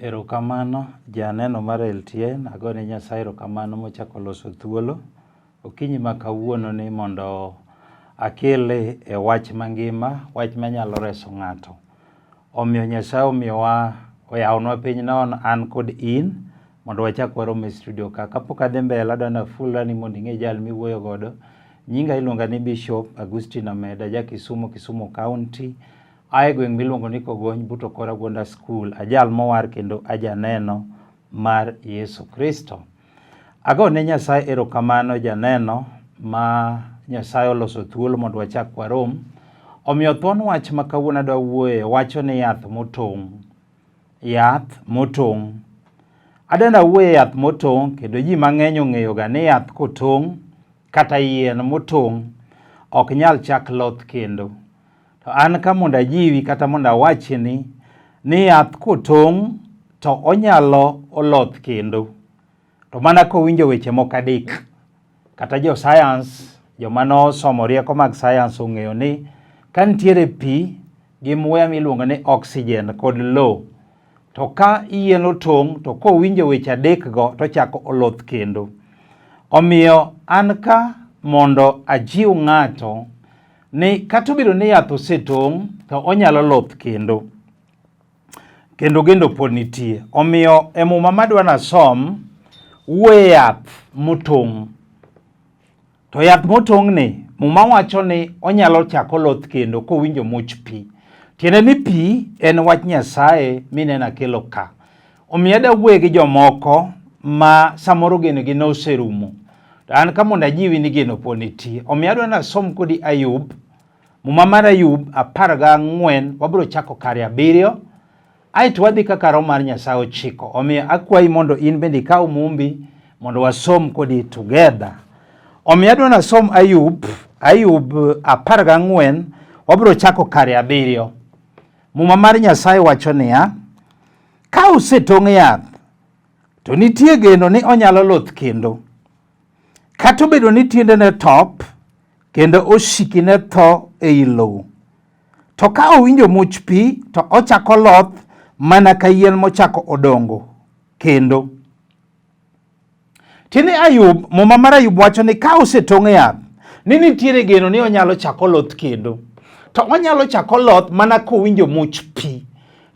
Erokamano janeno mar LTN, agone Nyasaye erokamano mochako loso thuolo okinyi ma kawuono ni mondo akele e wach mangima, wach manyalo reso ng'ato. Omiyo Nyasaye omiyowa oyawonwa piny nono an kod in mondo wachak warom e studio ka. Kapok adhi mbele adwa nafulra ni mondo ing'e jal miwuoyo godo. Nyinga iluonga ni Bishop Agustino Omeda, ja Kisumo, Kisumo County. Ae gweng' miluongo ni Kogony but Okora Gwanda School, ajal mowar kendo ajaneno mar Yesu Kristo. Ago ne Nyasaye erokamano janeno ma Nyasaye oloso thuolo mondo wachak warom. Omiyo thuon wach ma kawuono adwa wuoye wacho ni yath motong'. Yath motong'. Adwa nawuoye yath motong' kendo ji mang'eny ong'eyoga ni yath kotong' kata yien motong' ok nyal chak loth kendo. To an ka mondo ajiwi kata mondo awachni ni yath kotong' to onyalo oloth kendo. To mana kowinjo weche moko adek. Kata jo science, joma nosomo rieko mag science ong'eyo ni ka nitiere pi gi muya miluongo ni oxygen kod lowo, to ka yien otong' to kowinjo weche adekgo to ochako oloth kendo. Omiyo an ka mondo ajiw ng'ato ni kata obedo ni yath osetong' to onyalo loth kendo kendo gendo pod nitie. Omiyo e muma madwa nasom wuoye yath motong'. To yath motong' ni muma wacho ni onyalo chako loth kendo kowinjo much pi. Tiende ni pi en wach Nyasaye mineno akelo ka. Omiyo adwa wuoye gi jomoko ma samoro geno gi noserumo. To an ka mondo ajiwi ni geno pod nitie. Omiyo adwa nasom kodi Ayub, muma mar Ayub 14, wabiro chako kare 7, aeto wadhi kaka Roho mar Nyasaye ochiko. Omiyo akwayi mondo in bende ikaw mumbi mondo wasom kodi together. Omiyo adwa nasom Ayub, Ayub 14, wabiro chako kare 7. Muma mar Nyasaye wacho niya, ka osetong' yath, to nitie geno ni onyalo loth kendo. Kata obedo ni tiendene top kendo osikine tho ei lowo. To ka owinjo much pi to ochako loth mana ka yien mochako odongo kendo. Tiende Ayub, muma mar Ayub wacho ni ka osetong' yath, ni nitiere geno ni onyalo chako loth kendo. To onyalo chako loth mana kowinjo much pi.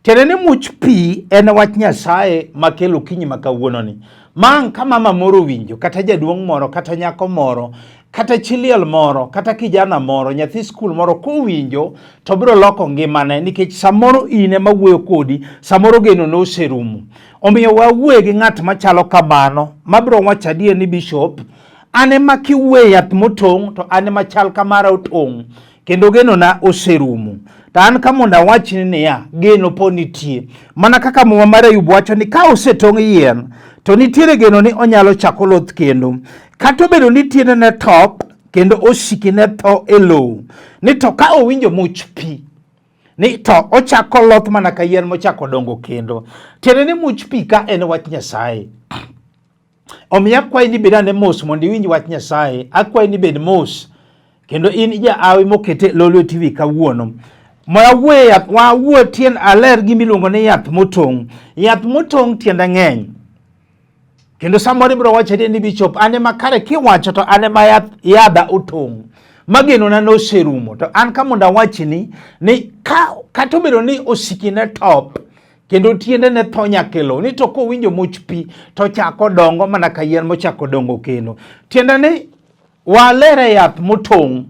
Tiende ni much pi en wach Nyasaye makelo okinyi ma kawuononi. Ma ka mama moro owinjo, kata jaduong' moro, kata nyako moro, kata chi liel moro, kata kijana moro, nyathi skul moro kowinjo to biro loko ngimane nikech samoro in ema wuoyo kodi, samoro geno noserumo. Omiyo wawuoye gi ng'at machalo kamano mabiro wacho adier ni bishop, an ema kiwuoye yath motong' to an ema chal kamara otong' kendo genona oserumo. To an ka mondo awachni niya, geno pod nitie. Mana kaka muma mar Ayub wacho ni ka osetong' yien to nitiere geno ni onyalo chako loth kendo. Kata obedo ni tiendene top kendo osikine tho e lowo, ni to ka owinjo much pi ni to ochako loth mana ka yien mochako dongo kendo. Tiende ni much pi ka en wach Nyasaye. Omiyo akwayi ni bed ane mos mondo iwinj wach Nyasaye. Akwayi ni bed mos kendo in jaawi mokete Lolwe TV kawuono. Wawuoye yath, wawuo tiend aler gima iluongo ni yath motong'. Yath motong' tiende ng'eny. Kendo samoro ibiro wacho ni bishop an ema kare kiwacho to an ema yath yadha otong'. Magenona noserumo to an ka mondo awachni ni ka kata obedo ni osikine top kendo tiendene tho nyaka e lowo ni to kowinjo much pi to chako dongo mana ka yien mochako dongo kendo. Tiende ni walere yath motong'.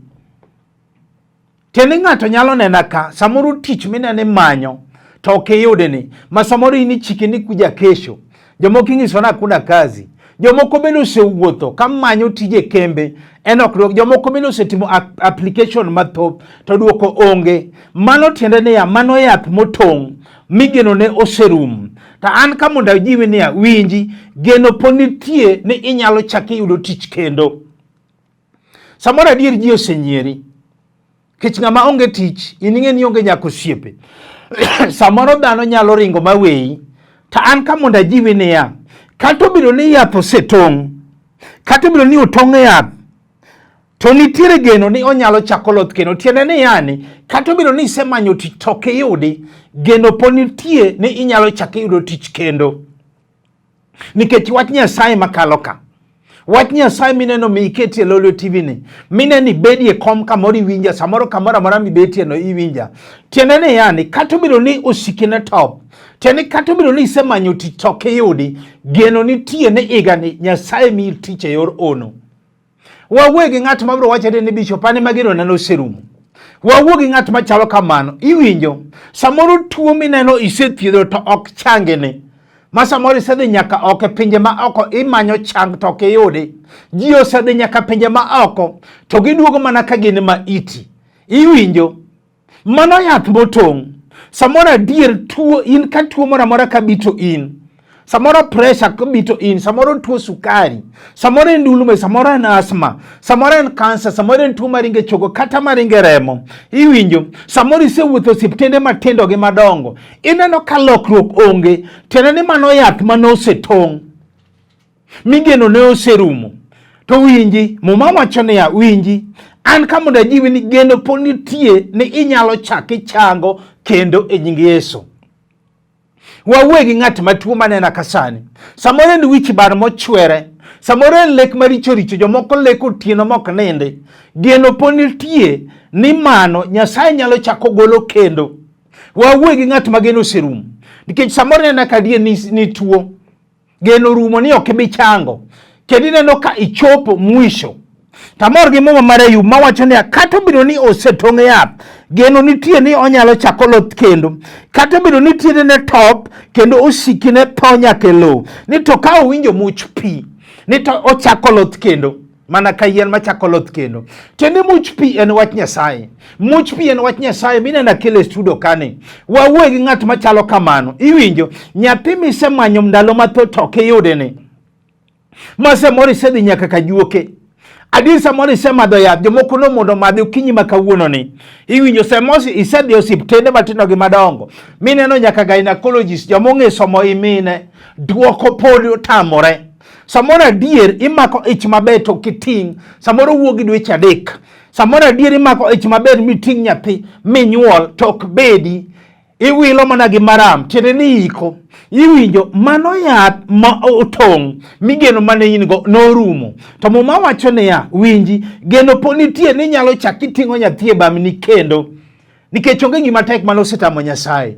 Tiende ng'ato nyalo nena ka samoro tich minene manyo to ok iyude ni ma samoro in ichike ni kuja kesho. Jomoko ing'iso ni hakuna kazi. Jomoko bende osewuotho ka manyo tije kembe en ok dwok. Jomoko bende osetimo application mathoth to dwoko onge. Mano tiende niya, mano yath motong' migeno ne oserum. To an ka mondo ajiwi niya, winji, geno pod nitie ni inyalo chak iyudo tich kendo. Samoro adier ji osenyieri. Kech ng'ama onge tich, in ing'e ni onge nyaka osiepe. Samoro dhano nyalo ringo maweyi. To an ka mondo ajiwi niya, kata obedo ni yath osetong', kata obedo ni otong' yath, To nitiere geno ni onyalo chako loth kendo. Tiende ni yani, kata obedo ni isemanyo tich to ok iyudi, geno pod nitie ni inyalo chako iyudo tich kendo. Nikech wach Nyasaye makalo ka. Wach Nyasaye mineno mi iketie Lolwe TV ni, mineno ibedie kom kamoro iwinja, samoro kamoro amora mibetie no iwinja. Tiende ni yani, kata obedo ni osiki ne top, tiende ni kata obedo ni isemanyo tich to ok iyudi, geno nitie ni higani Nyasaye miyi tich e yor ono. Wawuo gi ng'at ma biro wacho ni bishop an ema genona noserumo. Wawuo gi ng'at machalo kamano, iwinjo samoro tuo mineno isethiedho to ok changini. Ma samoro isedhi nyaka oko e pinje ma oko imanyo chang to ok iyudi. Ji osedhi nyaka pinje ma oko to giduogo mana ka gin maiti. Iwinjo Mano yath motong'. Samoro adier tuo in ka tuo moro amora ka bito in. Samoro pressure ka bito in, samoro tuo sukari, samoro en ndulme, samoro en asthma, samoro en kansa, samoro en tuo maringe chogo kata maringe remo. Iwinjo, samoro isewuotho osiptende matindo gi madongo, ineno ka lokruok onge, tiende ni mano yath mane osetong'. Migeno ne oserumo. To winji, Muma wacho niya, winji, an ka mondo ajiwi ni geno pod nitie ni inyalo chak ichango kendo e nying Yesu. Wawuoye gi ng'at matuo manena ka sani. Samoro en wich bar mochwere, samoro en lek maricho richo, jomoko lek otieno mok nindi. Geno pod nitie ni mano Nyasaye nyalo chako golo kendo. Wawuoye gi ng'at ma geno oserumo. Nikech samoro ineno ka adier ni tuo. Geno rumo ni ok ibi chango. Kendo ineno ka ichopo mwisho. Tamor gi muma mar Ayub mawacho niya, kata obedo ni osetong' yath, geno nitie ni onyalo chako loth kendo. Kata obedo ni tiendene top kendo osikine tho nyaka e lowo, ni to ka owinjo much pi, ni to ochako loth kendo. Mana ka yien machako loth kendo. Tiende much pi en wach Nyasaye. Much pi en wach Nyasaye mineno akelo e studio kani. Wawuoye gi ng'at machalo kamano. Iwinjo, nyathi misemanyo ndalo mathoth to ok iyude ni. Ma samoro isedhi nyaka kajuoke. Adier samoro isemadho yath, jomoko no mondo omadhi okinyi ma kawuono ni. Iwinjo samoro isedhi osiptende matindo gi madongo. Mineno nyaka gynecologist, joma ong'e somo imine, duoko pod otamore. Samoro adier imako ich maber to ok iting', samoro wuok gi dweche 3. Samoro adier imako ich maber miting' nyathi minyuol to ok bedi, iwilo mana gi maram, tiende ni iko. Iwinjo mano yath ma otong' migeno mane in go norumo. To Muma wacho niya, winji, geno pod nitie ni inyalo chak iting'o nyathi e bamni kendo, nikech onge gima tek mane osetamo Nyasaye.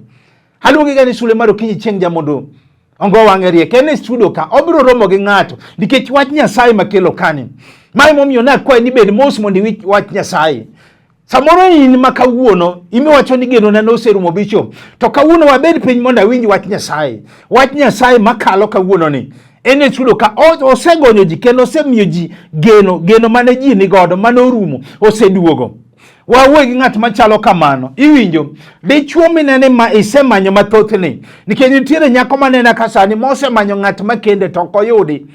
Aluonge ga ni sule mar okinyi chieng' jamondo ongo wang'e riek. En e studio ka, obiro romo gi ng'ato nikech wach Nyasaye makelo kani. Ma emomiyo nakwayi ni bed mos mondo iwinj wach Nyasaye. Samoro in ma kawuono imiwacho ni genona noserumo bishop, to kawuono wabed piny mondo awinj wach Nyasaye. Wach Nyasaye makalo kawuono ni en e studio ka osegonyo ji kendo osemiyo ji geno, geno mane ji nigodo mane orumo oseduogo. Wawuoye gi ng'at machalo kamano. Iwinjo, dichuo minene ma isemanyo mathothni, nikech nitiere nyako manena ka sani mosemanyo ng'at makende to ok oyudi.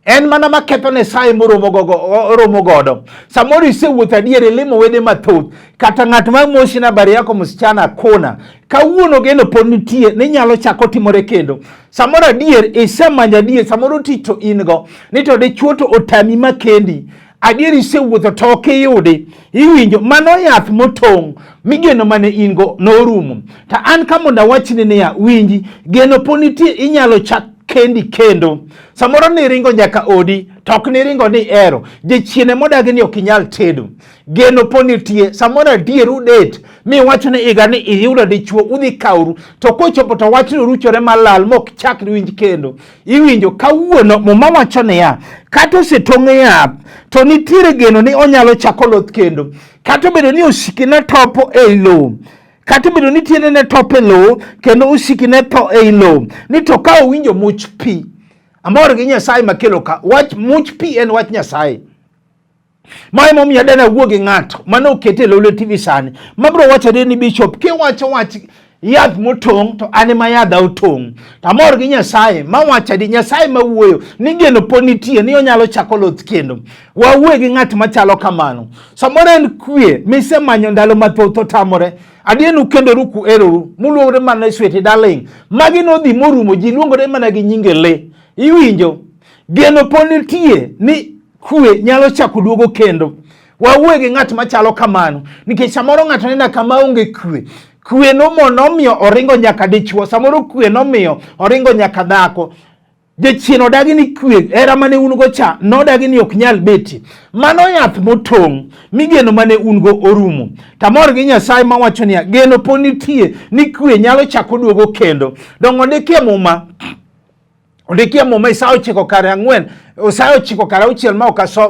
En mana maketho ne saye moromo godo. Samoro isewuotho adier ilimo wede mathoth, kata ng'at ma mosi na habari yako msichana hakuna. Kawuono geno pod nitie ni nyalo chako timore kendo. Samoro adier isemanyo adier, samoro tich to in go, ni to dichuo to otami makendi. Adier isewuotho to ok iyudi. Iwinjo, mano yath motong' migeno mane in go norumo. To an ka mondo awachni niya, winji, geno pod nitie, inyalo chak kendi kendo. Samoro niringo nyaka odi, to ok niringo ni ero. Jachiene modagi ni ok inyal tedo. Geno pod nitie, samoro adier udet, miwacho ni higa ni iyudo dichuo, udhi kawru. To kochopo to wachno ruchore malal mok chak winj kendo. Iwinjo, kawuono Muma wacho niya, kata osetong' yath, to nitiere geno ni onyalo chako loth kendo. Kata obedo ni osiki ne topo ei lowo, kata obedo ni tiende ne top e lowo, kendo osiki ne tho ei lowo, ni to ka owinjo much pi, amor gi Nyasaye makelo ka, wach much pi en wach Nyasaye. Ma emomiyo adena awuo gi ng'ato mane okete e Lolwe TV sani, mabiro wacho adier ni bishop, kiwacho wach yath motong' to an ema yadha otong'. To amor gi Nyasaye mawacho adier, Nyasaye mawuoyo ni geno pod nitie ni onyalo chako loth kendo. Wawuoye gi ng'at machalo kamano. Samoro en kwe misemanyo ndalo mathoth otamore. Adier nukendoru kuheroru, muluongore mana ni sweetie darling. Magi nodhi morumo, ji luongore mana gi nyinge le. Iwinjo? Geno pod nitie ni kwe nyalo chako duogo kendo. Wawuoye gi ng'at machalo kamano nikech samoro ng'ato nena kama onge kwe. Kwe nomiyo oringo nyaka dichuo, samoro kwe nomiyo oringo nyaka dhako. Jachien odagi ni kwe, hera mane un go cha nodagi ni ok nyal betie. Mano yath motong' migeno mane un go orumo. Tamor gi Nyasaye mawacho niya, geno pod nitie ni kwe nyalo chako duogo kendo. Dongo ondikie Muma ondikie Muma Isaya 9:4, Isaya 9:6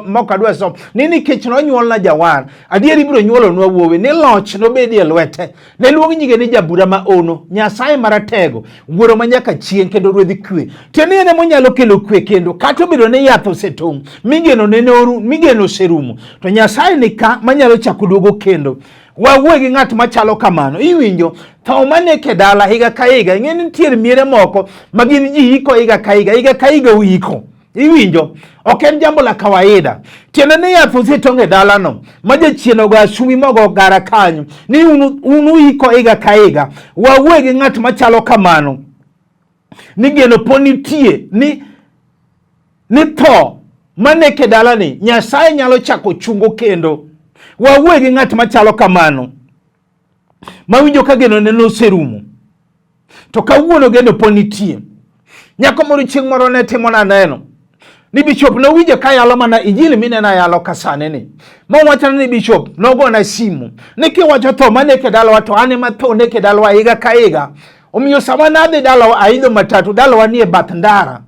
ma ok adwa somo ni nikech nonyuolna jawar, adier ibiro nyuolonwa wuowi, ni loch nobedi e lwete. Ne luong nyinge ni jabura ma ono, Nyasaye maratego, Wuoro ma nyaka chieng' kendo ruodh kwe. Tiende ni en ema onyalo kelo kwe kendo, kata obedo ni yath osetong' migeno nene oru, migeno oserumo, to Nyasaye ni ka manyalo chako duogo kendo. Wawuoye gi ng'at machalo kamano. Iwinjo tho maneko e dala higa ka higa. Ing'e ni nitiere miere moko ma gin ji iko higa ka higa, higa ka higa uiko. Iwinjo? Ok en jambo la kawaida. Tiende ni yath osetong' e dalano ma jachien ogo asumi mogo gara kanyo ni un uiko higa ka higa. Wawuoye gi ng'at machalo kamano ni geno pod nitie ni tho maneko e dalani Nyasaye nyalo chako chungo kendo. Wawuoye gi ng'at machalo kamano mawinjo ka geno ne noserumo to kawuono geno pod nitie. Nyako moro chieng' moro ne timona neno ni bishop nowinjo ka yalo mana injili mineno ayalo ka sani ni mowachona ni bishop nogona simu ni kiwacho tho maneko e dalawa to an ema tho neko e dalawa higa ka higa. Omiyo sama nadhi dalawa aidho matatu, dalawa nie bath ndara.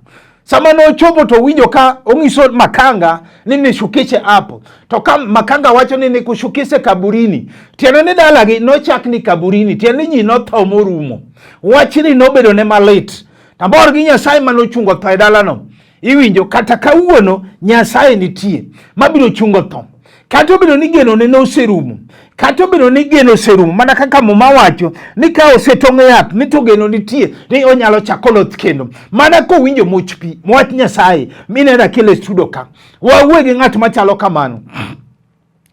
Sama nochopo to winjo ka ong'iso makanga ni nishukishe hapo, to ka makanga wacho ni nikushukishe kaburini, tiende ni dalagi nochak ni kaburini, tiende ni ji notho morumo. Wachni nobedo ne malit. Tamor gi Nyasaye manochungo tho e dalano. Iwinjo kata kawuono Nyasaye nitie mabiro chungo tho. Kata obedo ni geno ne noserumo, kata obedo ni geno oserumo, mana kaka Muma wacho ni ka osetong' yath ni to geno nitie ni onyalo chako loth kendo. Mana kowinjo much pi, wach Nyasaye mineno akelo e studio ka. Wawuoye gi ng'at machalo kamano.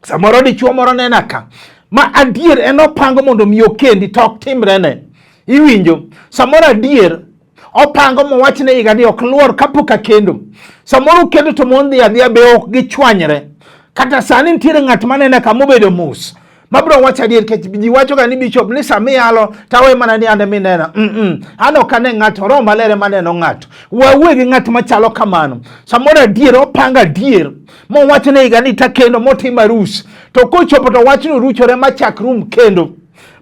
Samoro dichuo moro nena ka ma adier en opango mondo mi okendi to ok timrene. Iwinjo? Samoro adier opango mowach ne higa ni ok luor kapok akendo. Samoro ukendo to mon dhi adhiya be ok gichwanyre. Kata sani nitiere ng'at manene ka mobedo mos mabiro wacho adier nikech ji wacho ga ni bishop ni sama iyalo tawe mana ni an minena. An ok ane ng'ato, roho maler ema neno ng'ato. Wawuoye gi ng'at machalo kamano. Samoro adier opango adier mowacho ne higa ni takendo motimo arus to kochopo to wachno ruchore machak rum kendo.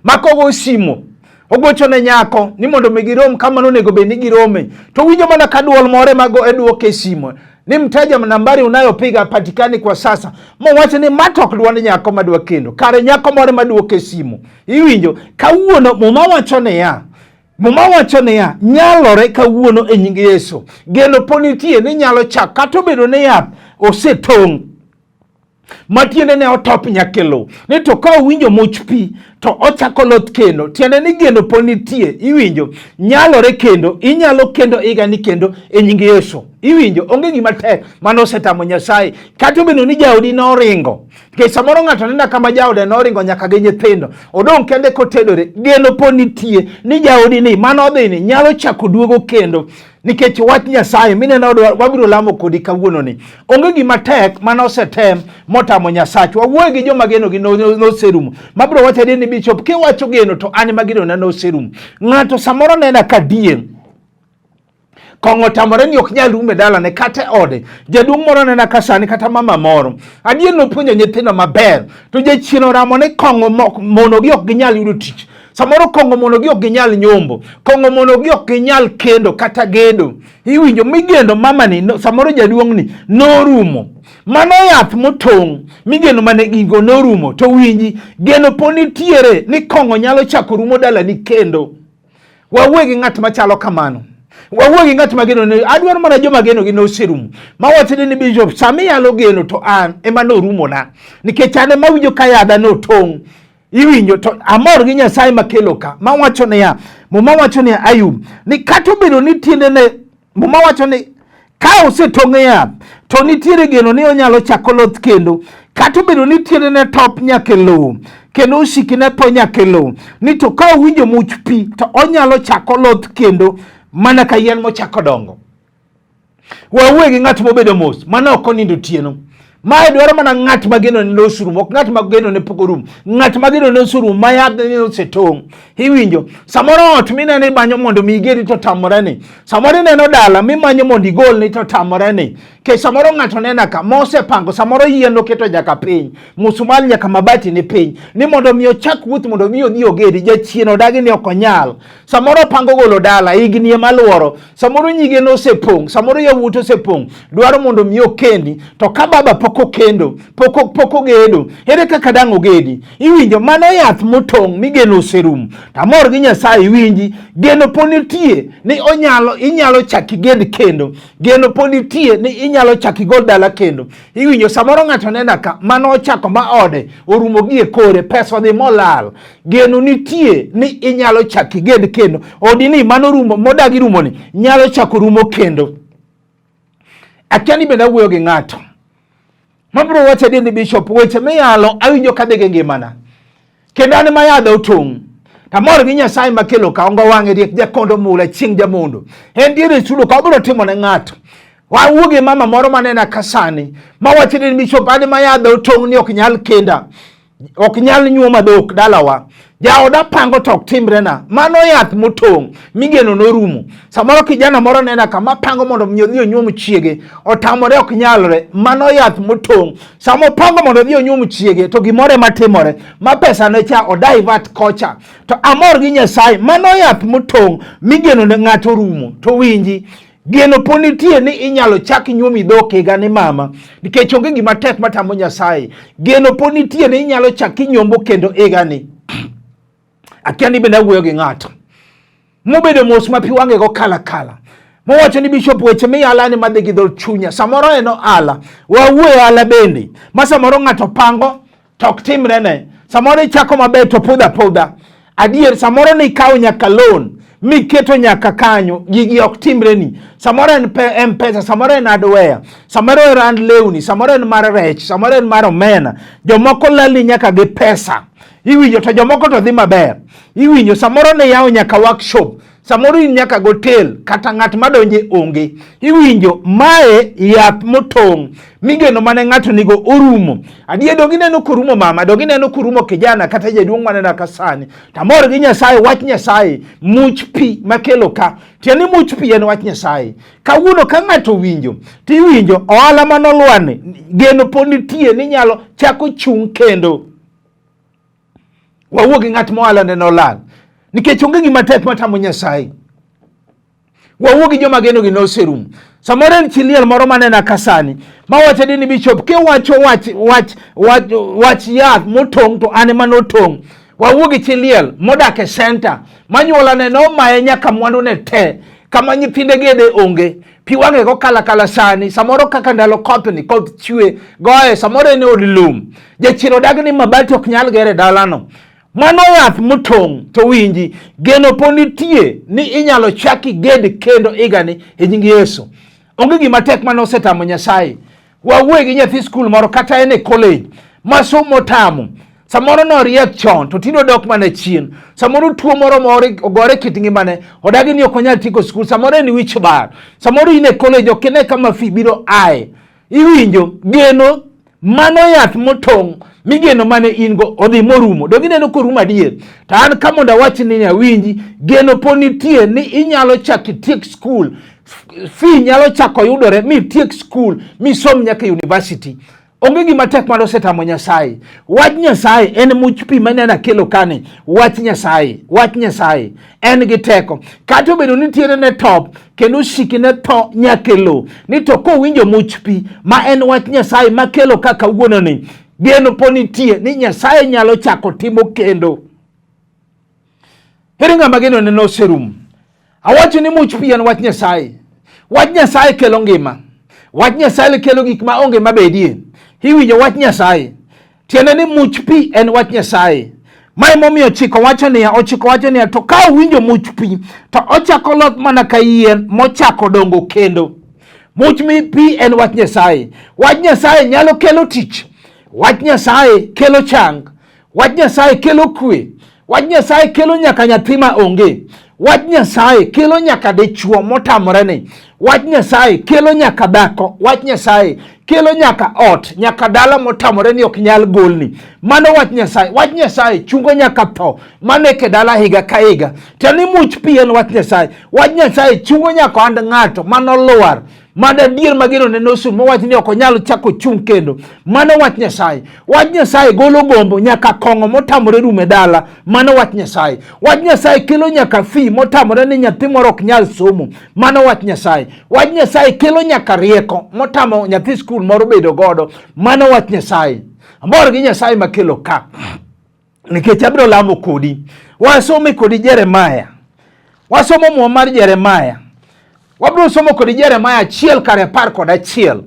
Makogo simo ogocho ne nyako ni mondo mi girom kama nonego bed ni girome, to winjo mana ka duol moro ema go e duoke e simo ni mteja nambari unayopiga patikani kwa sasa, mowacho ni ma to ok duond nyako madwa kendo, kare nyako moro ema duoke e simo. Iwinjo? Kawuono Muma wacho niya, Muma wacho niya, nyalore kawuono e nying Yesu. Geno pod nitie ni nyalo chak kata obedo ni yath osetong' matiende ne otop nyaka e lowo, ni to ka owinjo much pi to ochako loth kendo. Tiende ni geno pod nitie. Iwinjo? Nyalore kendo, inyalo kendo higa ni kendo e nying Yesu. Iwinjo? Onge gima tek mano osetamo Nyasaye. Kata obedo ni jaodi noringo, nikech samoro ng'ato neno kama jaode noringo nyaka gi nyithindo, odong' kende kotedore, geno pod nitie ni jaodi ni mano odhi ni nyalo chako duogo kendo. Nikech wach Nyasaye mineno wabiro lamo kodi kawuono ni onge gima tek mane osetem motamo Nyasachwa. Wawuoyo gi joma geno gi noserumo. Mabiro wacho adier ni bishop kiwacho geno to an ema geno na noserumo. Ng'ato samoro nena ka diel kong'o otamore ni ok nyal rumo e dalane kata e ode. Jaduong' moro nena ka sani kata mama moro adier nopuonjo nyithindo maber to jachien oramo ni kong'o monogi ok ginyal yudo tich. Samoro kong'o monogi ok ginyal nyombo, kong'o monogi ok ginyal kendo kata gedo. Iwinjo migendo mamani no, samoro jaduong'ni norumo. Mano yath motong' migeno mane gigo norumo. To winji, geno pod nitiere ni kong'o nyalo chako rumo dalani kendo. Wawuoye gi ng'at machalo kamano. Wawuoye gi ng'at ma geno ne, adwaro mana joma geno gi noserumo. Mawacho ni bishop, sama iyalo geno to an ema norumona. Nikech an ema awinjo ka yadha notong'. Iwinjo? To amor gi Nyasaye makelo ka. Mawacho niya, Muma wacho niya Ayub, ni kata obedo ni tiendene, Muma wacho ni ka osetong' e yath to nitiere geno ni onyalo chako loth kendo, kata obedo ni tiendene top nyaka e lowo kendo osikine tho nyaka e lowo, ni to ka owinjo much pi to onyalo chako loth kendo mana ka yien mochako dongo. Wawuoye gi ng'at mobedo mos, mano ok onindo otieno, Mae dwaro mana ng'at ma geno ne oserumo, ok ng'at ma geno ne pok orumo. Ng'at ma geno ne oserumo, ma yadh ne osetong'. Iwinjo? Samoro ot mineno imanyo mondo mi igeri to tamore ni. Samoro ineno dala mimanyo mondo igol ni to tamore ni. Ke samoro ng'ato nena ka mosepango, samoro yien oketo nyaka piny, musmal nyaka mabati ni piny, ni mondo mi ochak wuoth mondo mi odhi ogedi, jachien odagi ni ok onyal. Samoro opango golo dala higni ema luoro, samoro nyige nosepong', samoro yawuote osepong', dwaro mondo mi okendi, to ka baba pok okendo, pok ogedo, ere kaka dang' ogedi? Iwinjo, mano yath motong' migeno oserumo. Tamor gi Nyasaye, iwinji, geno pod nitie ni onyalo, inyalo chak iged kendo. Geno pod nitie ni inyalo chak igol dala kendo. Iwinjo, samoro ng'ato nena ka mano ochako ma ode orumo gi e kore, pesa odhi molal. Geno nitie ni inyalo chak iged kendo. Odi ni mano rumo, modagi rumo ni nyalo chako rumo kendo. Akia ni bende awuoyo gi ng'ato. Mabiro wacho adier ni bishop, weche miyalo awinjo kadhi gi ngimana. Kendo an ma yadha otong'. Tamor gi Nyasaye makelo ka ongo wang'e riek jakondo mula chieng' jamondo. En diere chudo ka obiro timo ne ng'ato. Wawuo gi mama moro manena ka sani mawacho ni bishop an ma yadha otong' ni ok nyal kenda. Ok nyal nyuoma dhok dalawa. Jaoda pango to ok timrena. Mano yath motong' migeno norumo. Samoro kijana moro nena kama pango mondo mi odhi onyuom chiege, otamore ok nyalre. Mano yath motong'. Sama opango mondo odhi onyuom chiege to gimoro ema timore ma pesa ne cha odivert kocha. To amor gi Nyasaye, mano yath motong' migeno ne ng'ato rumo. To winji, geno pod nitie ni inyalo chak nyuomi dhok higa ni mama, nikech onge gima tek matamo Nyasaye. Geno pod nitie ni inyalo chak inyombo kendo higa ni. Akia ni bende awuoyo gi ng'ato mobedo mos ma pi wang'e go kala kala, mowacho ni bishop weche miyala ni madhi gi dho chunya. Samoro en ohala, wawuoyo ohala bende ma samoro ng'ato pango to ok timre ne. Samoro ichako maber to podho apodha. Adier samoro ni ikawo nyaka loan miketo nyaka kanyo, gigi ok timre ni. Samoro en M-Pesa, samoro en hardware, samoro en rand lewni, samoro en mar rech, samoro en mar omena. Jomoko lalni nyaka gi pesa. Iwinjo, to jomoko to dhi maber. Iwinjo, samoro ne yawo nyaka workshop, samoro in nyaka gotel, kata ng'at madonje onge. Iwinjo, mae yath motong' migeno mane ng'ato nigo orumo. Adier donge ineno korumo mama, donge ineno korumo kijana kata jaduong' maneno ka sani. Tamor gi Nyasaye, wach Nyasaye, much pi makelo ka. Tiende ni much pi en wach Nyasaye. Kawuono ka ng'ato winjo, to iwinjo ohala manolwani, geno pod nitie ni nyalo chako chung' kendo. Wawuo gi ng'at mohala ne nolal, nikech onge gima tek matamo Nyasaye. Wawuo gi joma geno gi noserumo. Samoro en chi liel moro manena ka sani mawacho ni bishop kiwacho wach wach wach wach yath motong' to an ema notong'. Wawuo gi chi liel modak e center manyuola ne nomaye nyaka mwandu ne te, kama nyithinde gede onge, pi wang'e go kala kala sani. Samoro kaka ndalo koth ni, koth chwe goye, samoro en e od lum, jachien odagi ni mabati ok nyal ger e dalano. Mano yath motong' to winji, geno pod nitie ni inyalo chak iged kendo higani e nying Yesu. Onge gima tek mane osetamo Nyasaye. Wawuoye gi nyathi skul moro kata en e college ma somo tamo. Samoro noriek chon to tinde odok mana chien. Samoro tuo moro ma ogore kit ngimane, odagi ni ok onyal tieko skul. Samoro en wich bar. Samoro in e college ok ine kama fee biro aye. Iwinjo, geno mano yath motong' migeno mane in go odhi morumo. Donge ineno korumo adier? To an ka mondo awach ni awinji, geno pod nitie ni inyalo chako itiek skul, fee nyalo chako yudore mi itiek skul misom nyaka university. Onge gima tek mane osetamo Nyasaye. Wach Nyasaye en much pi maneno akelo kani. Wach Nyasaye, wach Nyasaye en gi teko. Kata obedo ni tiende ne top kendo osiki ne tho nyaka e lowo, ni to kowinjo much pi ma en wach Nyasaye makelo ka kawuono ni, geno pod nitie ni Nyasaye nyalo chako timo kendo. Ere ng'ama geno ne noserumo? Awacho ni much pi en wach Nyasaye. Wach Nyasaye kelo ngima. Wach Nyasaye kelo gik ma onge mabedie. Iwinjo wach Nyasaye. Tiende ni much pi en wach Nyasaye. Ma emomiyo ochiko wacho niya, ochiko wacho niya, to ka owinjo much pi, to ochako loth mana ka yien mochako dongo kendo. Much pi en wach Nyasaye. Wach Nyasaye nyalo kelo tich. Wach Nyasaye kelo chang. Wach Nyasaye kelo kwe. Wach Nyasaye kelo nyaka nyathi ma onge. Wach Nyasaye kelo nyaka dichuo motamore ni. Wach Nyasaye kelo nyaka dhako. Wach Nyasaye kelo nyaka ot, nyaka dala motamore ni ok nyal golni. Mano wach Nyasaye. Wach Nyasaye chungo nyaka tho maneke dala higa ka higa. Tiende ni much pi en wach Nyasaye. Wach Nyasaye chungo nyaka ohand ng'ato manolwar mano adier ma geno ne nosum mowach ni ok onyal chako chung' kendo. Mano wach Nyasaye. Wach Nyasaye golo gombo nyaka kong'o motamore rumo e dala. Mano wach Nyasaye. Wach Nyasaye kelo nyaka fi motamore ni nyathi moro ok nyal somo. Mano wach Nyasaye. Wach Nyasaye kelo nyaka rieko motamo nyathi skul moro bedo godo. Mano wach Nyasaye. Amor gi Nyasaye makelo ka. Nikech abiro lamo kodi. Wasome kodi Jeremaya. Wasomo muma mar Jeremaya. Wabiro somo kodi Jeremaya 1:11.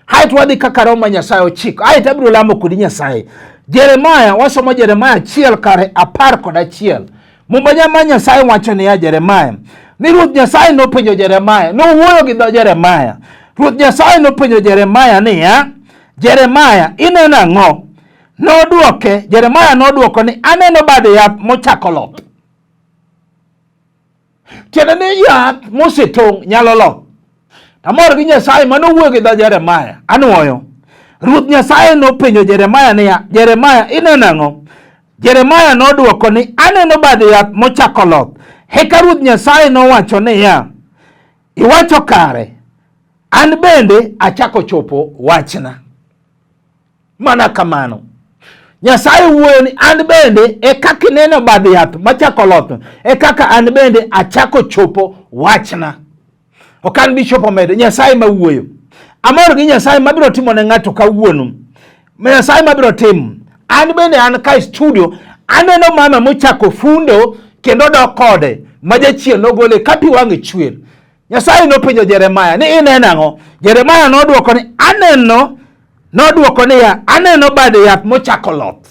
Haeto wadhi kaka Roho ma Nyasaye ochiko. Haeto abiro lamo kodi Nyasaye. Jeremaya, wasomo Jeremaya 1:11. Muma ma Nyasaye wacho niya Jeremaya, ni Ruoth Nyasaye nopenjo Jeremaya, nowuoyo gi dho Jeremaya. Ruoth Nyasaye nopenjo Jeremaya niya, Jeremaya, ineno ang'o? Nodwoke, Jeremaya nodwoko ni aneno bad yath mochako loth. Tiende ni yath mosetong' nyalo loth. Amor gi Nyasaye mano wuoyo gi dho Jeremaya. Anwoyo. Ruoth Nyasaye nopenjo Jeremaya niya, Jeremaya, ineno ang'o? Jeremaya nodwoko ni aneno bad yath mochako loth. Eka Ruoth Nyasaye nowacho niya, iwacho kare, an bende achako chopo wachna. Mana kamano. Nyasaye wuoyo ni an bende e kaka ineno bad yath machako loth, e kaka an bende achako chopo wachna. Ok an Bishop Omedo, Nyasaye ma wuoyo. Amor gi Nyasaye mabiro timo ne ng'ato kawuono. Nyasaye mabiro timo. An bende an ka e studio, aneno mama mochako fundo kendo dok kode, ma jachien nogole ka pi wang'e chwer. Nyasaye nopenjo Jeremaya ni ineno ang'o? Jeremaya nodwoko ni aneno, nodwoko niya, aneno bad yath mochako loth.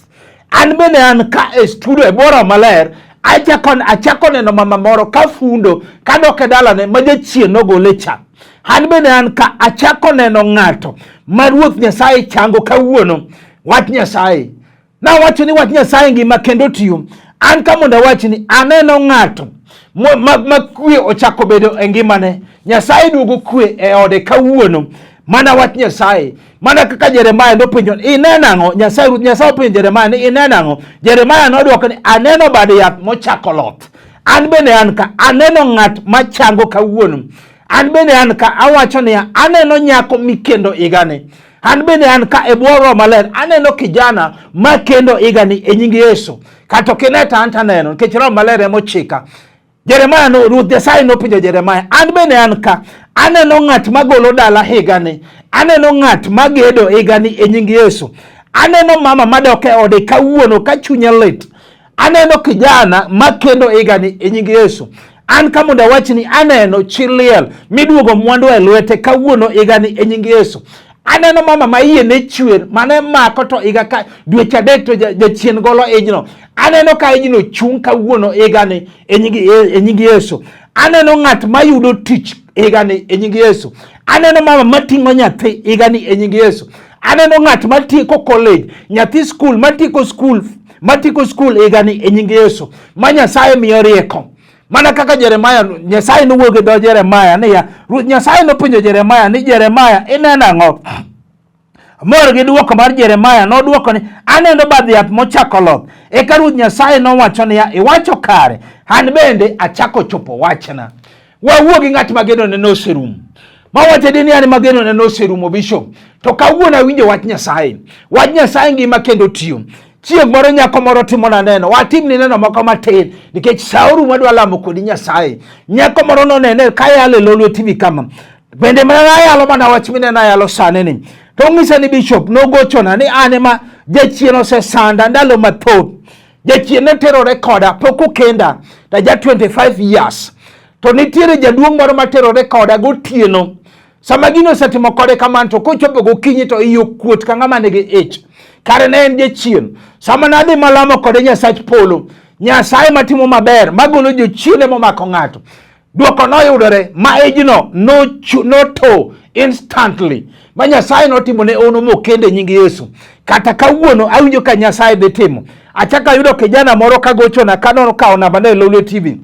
An bende an ka e studio e bworo maler, achako neno mama moro ka fundo kadok e dalane ma jachien nogole cha. An bende an ka achako neno ng'ato ma Ruoth Nyasaye chango kawuono. Wach Nyasaye. Nawacho ni wach Nyasaye ngima kendo tiyo. An ka mondo awach ni aneno ng'ato ma kwe ochako bedo e ngimane. Nyasaye duogo kwe e ode kawuono. Mana wach Nyasaye. Mana kaka Jeremaya nopenjo ineno ang'o? Nyasaye Ruoth Nyasaye openjo Jeremaya ni ineno ang'o? Jeremaya nodwoko ni aneno bad yath mochako loth. An bende an ka aneno ng'at machango kawuono. An bende an ka awacho niya aneno nyako mikendo higani. An bende an ka e bwo Roho Maler aneno kijana ma kendo higani e nying Yesu. Kata ok ine to an to aneno nikech Roho Maler ema ochika. Jeremaya no, Ruoth Nyasaye nopenjo Jeremaya, an bende an ka aneno ng'at magolo dala higani, aneno ng'at magedo higani e nying Yesu. Aneno mama madok e ode kawuono ka chunye lit. Aneno kijana makendo higani e nying Yesu. An ka mondo awach ni aneno chi liel miduogo mwandu e lwete kawuono higani e nying Yesu. Aneno mama ma iye ne chwer mane mako to higa ka dweche adek to jachien golo ijno. Aneno ka ijno chung' kawuono higani e nying Yesu. Aneno ng'at mayudo tich higani e nying Yesu. Aneno mama mating'o nyathi higani e nying Yesu. Aneno ng'at matieko college, nyathi skul matieko skul, matieko skul higani e nying Yesu, ma Nyasaye miyo rieko. Mana kaka Jeremaya, Nyasaye nowuoyo gi dho Jeremaya niya, Ruoth Nyasaye nopenjo Jeremaya ni Jeremaya, ineno ang'o? Mor gi dwoko mar Jeremaya, nodwoko ni aneno badh yath mochako loth. Eka Ruoth Nyasaye nowacho niya, iwacho kare, an bende achako chopo wachna. Wawuo gi ng'at ma genone noserumo. Mawacho di ni an ma genone noserumo Bishop. To kawuono awinjo wach Nyasaye. Wach Nyasaye ngima kendo tiyo. Chieng' moro nyako moro timona neno, watimni neno moko matin nikech sa orumo adwa lamo kodi Nyasaye. Nyako moro nonene kayalo e Lolwe TV kama. Bende mana ayalo mana wach mineno ayalo sani ni. To onyisa ni Bishop nogochona ni an ema jachien osesanda ndalo mathoth. Jachien ne terore koda pok okenda to aja 25 years. To nitiere jaduong' moro materore koda gotieno. Sama gino osetimo kode kamano to kochopo gokinyi to iye okuot ka ng'ama nigi ich. Kare ne en jachien. Sama nadhi malamo kode Nyasach polo, Nyasaye matimo maber, magolo jochiende momako ng'ato. Dwoko noyudore ma ijno noto instantly. Ma Nyasaye notimo ne ono mokende nying Yesu. Kata kawuono awinjo ka Nyasaye dhi timo. Achako ayudo kijana moro kagochona kanokawo namba ne e Lolwe TV.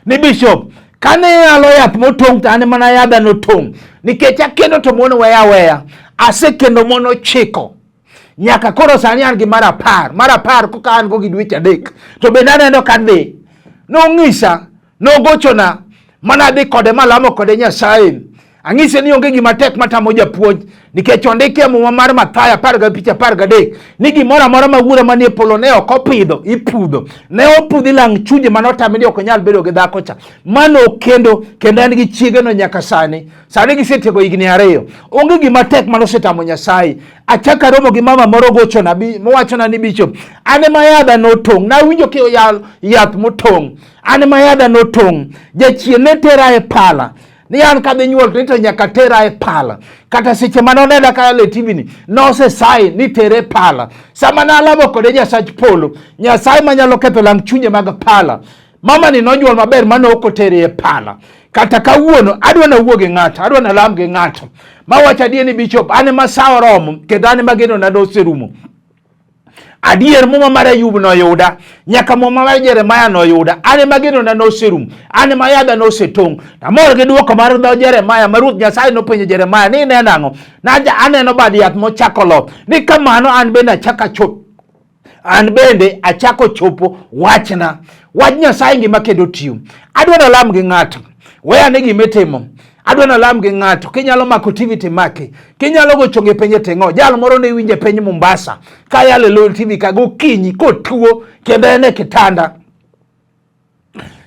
Ni bishop, kane yalo yath motong' to an mana yadha notong' nikech akendo to mon weya aweya. Asekendo mon 9 nyaka koro sani an gi mar 10, mar 10 koka an go gi dweche 3 to bende aneno ka dhi. Nong'isa, nogochona mana adhi kode malamo kode Nyasaye. Ang'ise ni onge gima tek matamo japuonj nikech ondiki e muma mar Mathayo 15:13 ni gimoro amora ma wuora manie polo ne ok opidho ipudho. Ne opudhi lang chunje mane otame ni ok onyal bedo gi dhako cha. Mano kendo kendo en gi chiegeno nyaka sani. Sani gisetieko higni 2. Onge gima tek mane osetamo Nyasaye. Achako aromo gi mama moro gochona mowachona ni bishop, an ema yadha notong'. Nawinjo ki oyal yath motong'. An ema yadha notong'. Jachien ne tera e pala. Ni an kadhi nyuol to to nyaka tera e pala. Kata seche mane onena ka yalo e TV ni, nose sign ni tere e pala. Sama nalamo kode Nyasach polo, Nyasaye manyalo ketho lang chunje mag pala. Mama ni nonyuol maber mane ok otere e pala. Kata kawuono adwa nawuo gi ng'ato, adwa nalam gi ng'ato. Mawacho adier ni bishop, an ema sa oromo kendo an ema genona noserumo. Adier muma mar Ayub noyuda, nyaka muma mar Jeremaya noyuda. An ema genona noserumo, an ema yadha nosetong'. Amor gi dwoko mar dho Jeremaya ma Ruoth Nyasaye nopenjo Jeremaya ni ineno ang'o? Naja aneno bad yath mochako loth. Ni kamano an bende achako achop. An bende achako chopo wachna. Wach Nyasaye ngima kendo tiyo. Adwa nalam gi ng'ato. We ane gima itimo. Adwa nalam gi ng'ato. Kinyalo mako TV to imaki. Kinyalo go chonge piny to ing'o. Jal moro ne winjo e piny Mombasa. Ka yalo e Lol TV ka gokinyi kotuo kendo en e kitanda.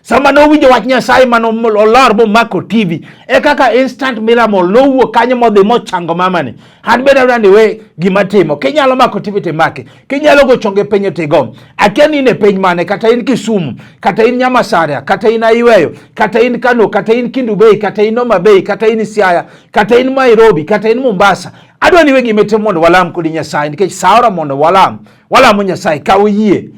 Sama nowinjo wach Nyasaye mane olor momako TV, e kaka instant miracle nowuok kanyo modhi mochango mamani. An bende adwa ni we gima timo. Kinyalo mako TV to imaki. Kinyalo go chonge piny to igo. Akia ni in e piny mane, kata in Kisumu, kata in Nyamasaria, kata in Ayweyo, kata in Kano, kata in Kendu Bay, kata in Homa Bay, kata in Siaya, kata in Nairobi, kata in Mombasa. Adwa ni we gima itimo mondo walam kodi Nyasaye, nikech sa oromo mondo walam. Walamo Nyasaye ka oyie.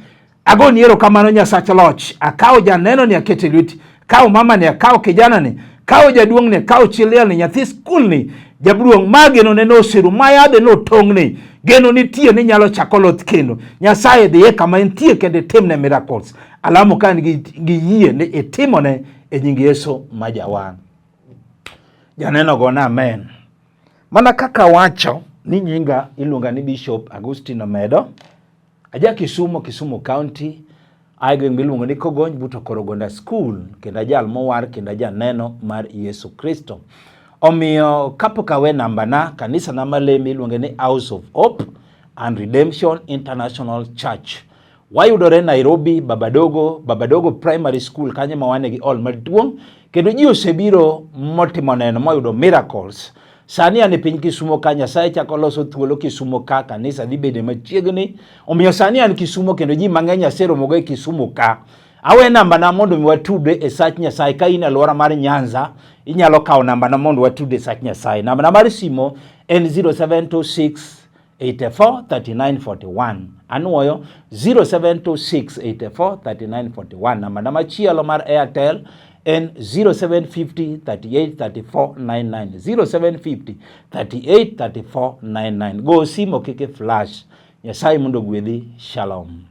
Agoni erokamano Nyasach loch. Akawo janeno ni akete lweti. Kawo mama ni, akawo kijana ni, kawo jaduong' ni, akawo chi liel ni, nyathi skul ni, jaduong' ma geno ne noseru, ma yadhe notong' ni, geno nitie ni nyalo chako loth kendo. Nyasaye dhiye kama entie kendo itimne miracles. Alamo ka an gi yie ni itimone e nying Yesu ma jawar. Janeno gona amen. Mana kaka wacho ni nyinga iluonga ni Bishop Agustino Omedo. Aja Kisumo, Kisumu County, ae gweng' miluongo ni Kogonj but Okorogonda School, kendo ajal mowar kendo ajaneno mar Yesu Kristo. Omiyo kapok awe nambana, kanisa na maleme iluonge ni House of Hope and Redemption International Church. Wayudore Nairobi, Babadogo, Babadogo Primary School, kanyo ma wane gi hall maduong', kendo ji osebiro motimo neno moyudo miracles. Sani an e piny Kisumo ka, Nyasaye chako loso thuolo Kisumo ka, kanisa dhi bede machiegni. Omiyo sani an Kisumo kendo ji mang'eny aseromogo e Kisumo ka. Awe nambana mondo mi watudre e sach Nyasaye. Ka in e alwora mar Nyanza, inyalo kawo nambana mondo watudre e sach Nyasaye. Nambana mar simo en 0726 84 39 41. Anuoyo 0726 84 39 41. Nambana machielo mar Airtel en 0750 38 34 99. 0750 38 34 99. Go simo kik i flash. Nyasaye mondo ogwedhi. Shalom.